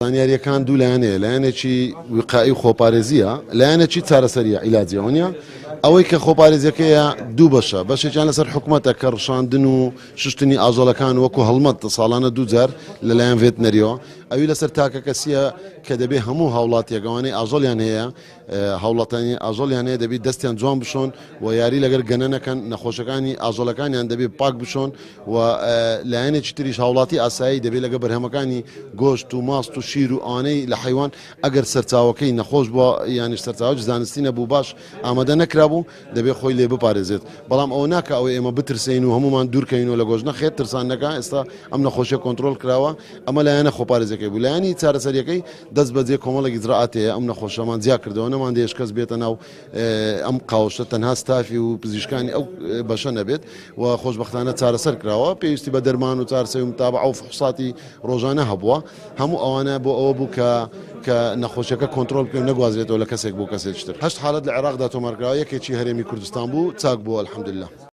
زانیاریەکان دوو لایەن هەیە، لایەنێکی وقائی و خۆپارێزیە، لایەنێکی چارەسەریە عیلاجیە وەنیە؟ ئەوەی کە خۆپارێزیەکەیە دوو بەشە، بەشێکیان لەسەر حکومەتە کە ڕشاندن و شوشتنی ئاژەڵەکان وەکو هەڵمەت ساڵانە دوو جار لەلایەن ڤێتنەریەوە، ئەوی لەسەر تاکەکەسیە کە دەبێ هەموو هاوڵاتیەک ئەوانەی ئاژەڵیان هەیە هاوڵاتانی ئاژەڵیان هەیە دەبی دەستیان جوان بشۆن و یاری لەگەر گەنە نەکەن، نەخۆشەکانی ئاژەڵەکانیان دەبێ پاک بشۆن و لایەنێکی تریش هاوڵاتی ئاسایی دەبێ لەگە بەرهەمەکانی گۆشت و ماست و شیر و ئەوانەی لە حەیوان ئەگەر سەرچاوەکەی نەخۆش بووە یانیش سەرچاوەی زانستی نەبوو باش ئامادە نەکرابوو دەبێ خۆی لێ بپارێزێت بەڵام ئەوە ناکا ئەوەی ئێمە بترسێین و هەموومان دوورکەوینەوە لە گۆشت نەخێر ترسان نەکا ئێستا ئەم نەخۆشیە کۆنترۆڵ کراوە ئەمە لایەنە خۆپارێزیەکەی بوو لایەنی چارەسەریەکەی دەست بەجێ کۆمەڵێک ئیجرائات هەیە ئەم نەخۆشەمان جیا کردەوە نەمان دەهێشت کەس بێتە ناو ئەم قاوشە تەنها ستافی و پزیشکانی ئەو بەشە نەبێت و خۆشبەختانە چارەسەر کراوە پێویستی بە دەرمان و چارەسەری و متابعە و فحوساتی ڕۆژانە هەبووە هەموو ئەوانە بۆ ئەوە بوو کە کە نەخۆشیەکە کۆنترۆڵ بکەین نەگوازرێتەوە لە کەسێک بۆ کەسێکی تر. هەشت حاڵەت لە عێراقدا تۆمارکراوە یەکێکی هەرێمی کوردستان بوو چاک بووە الحمدللە.